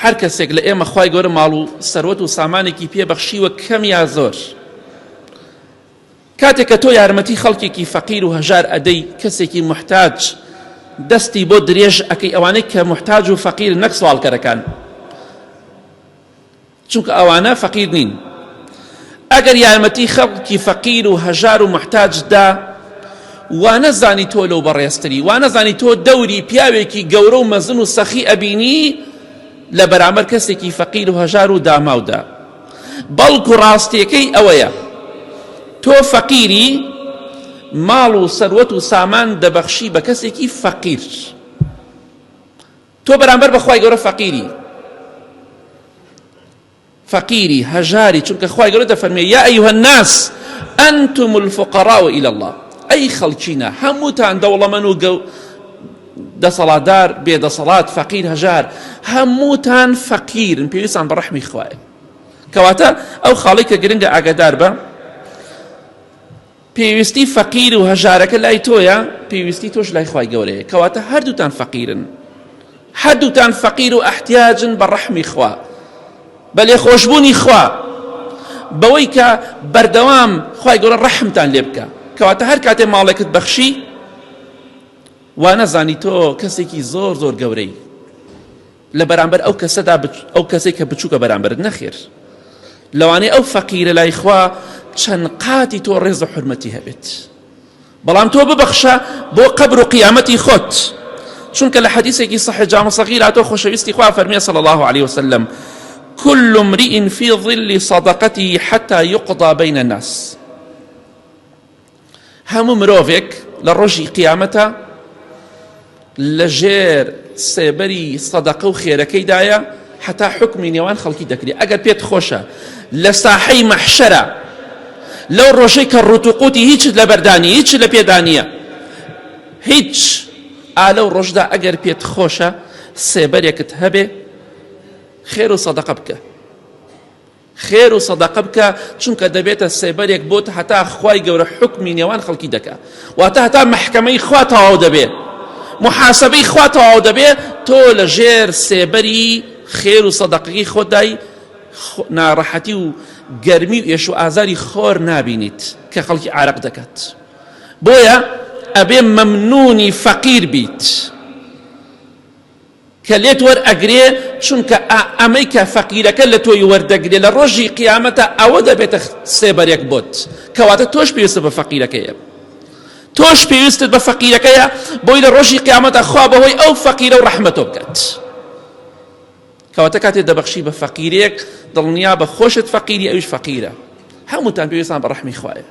هەر کەسێک لە ئێمە خوای گەورە ماڵ و سەروەت و سامانێکی پێ بەخشیوە کەم یا زۆر کاتێک کە تۆ یارمەتی خەڵکێکی فەقیر و هەژار ئەدەی کەسێکی محتاج دەستی بۆ درێژ ئەکەی ئەوانەی کە محتاج و فەقیر نەک سواڵکەرەکان چونکە ئەوانە فەقیر نین ئەگەر یارمەتی خەڵکی فەقیر و هەژار و محتاج دا وانەزانی تۆ لەو بەڕێزتری وانەزانی تۆ دەوری پیاوێکی گەورە و مەزن و سەخی ئەبینی لە بەرامبەر کەسێکی فەقیر و هەژار و داماودا بەڵکو ڕاستیەکەی ئەوەیە تۆ فەقیری ماڵ و سەروەت و سامان دەبەخشی بە کەسێکی فەقیر تۆ بەرامبەر بە خوای گەورە فەقیری فەقیری هەژاری چونکە خوای گەورە دەفەرمێ یا ئەیها الناس أنتم الفقراء إلى الله ئەی خەڵکینە هەمووتان دەوڵەمەن و گەو دەسەڵاتدار بێدەسەڵات فەقیر هەژار هەمووتان فەقیرن پێویستان بە ڕەحمی خوایە کەواتە ئەو خاڵی کە گرنگە ئاگادار بە پێویستی فەقیر و هەژارەکە لای تۆیە، پێویستی تۆش لای خوای گەورەیە، کەواتە هەردووتان فەقیرن، هەردووتان فەقیر و ئەحتیاجن بە ڕەحمی خوا، بە لێخۆشبوونی خوا، بەوەی کە بەردەوام خوای گەورە ڕەحمتان لێ بکا. کەواتە هەر کاتێ ماڵێکت بەخشی وا نەزانی تۆ کەسێکی زۆر زۆر گەورەی لە بەرامبەر ئەو کەسەدا ئەو کەسەی کە بچووکە بەرامبەرت نەخێر لەوانەیە ئەو فەقیرە لای خوا چەند قاتی تۆ ڕێز و حرمەتی هەبێت بەڵام تۆ ببەخشە بۆ قەبر و قیامەتی خۆت چونکە لە حەدیثێکی صحیح جامع صغیر هاتۆ خۆشەویستی خوا فەرمیە صلی الله عليه وسلم كل امرئ في ظل صدقته حتى يقضى بين الناس هەموو مرۆڤێک لە ڕۆژی قیامەتا لە ژێر سێبەری سەدەقە و خێرەکەیدایە هەتا حکمی نێوان خەڵکی دەکرێت ئەگەر پێت خۆشە لە ساحەی مەحشەرە لەو ڕۆژەی کە ڕوتوقوتی هیچت لەبەردانی هیچ لە پێدانیە هیچ ئا لەو ڕۆژدا ئەگەر پێت خۆشە سێبەرێکت هەبێ خێر و سەدەقە بکە خێر و سەدەقە بکە چونکە دەبێتە سێبەرێک بۆت هەتا خوای گەورە حوکمی نێوان خەڵکی دەکا واتە هەتا مەحکەمەی خوا تەواو دەبێ محاسبەی خوا تەواو دەبێ تۆ لە ژێر سێبەری خێر و سەدەقەکەی خۆتدای ناڕەحەتی و گەرمی و ئێش و ئازاری خۆر نابینیت کە خەڵکی عارەق دەکات بۆیە ئەبێ مەمنونی فەقیر بیت کە لێت وەرئەگرێ چونکە ئا ئەمەی کە فەقیرەکە لە تۆی وەردەگرێ لە ڕۆژی قیامەتە ئەوە دەبێتە سێبەرێک بۆت کەواتە تۆش پێویستە بە فەقیرەکەیە تۆش پێویستت بە فەقیرەکەیە بۆی لە ڕۆژی قیامەتە خوا بەهۆی ئەو فەقیرە و ڕەحمەتۆ بکات کەواتە کاتێ دەبەخشی بە فەقیرێک دڵنیا بە خۆشت فەقیری ئەویش فەقیرە هەمووتان پێویستان بە ڕەحمی خوایە.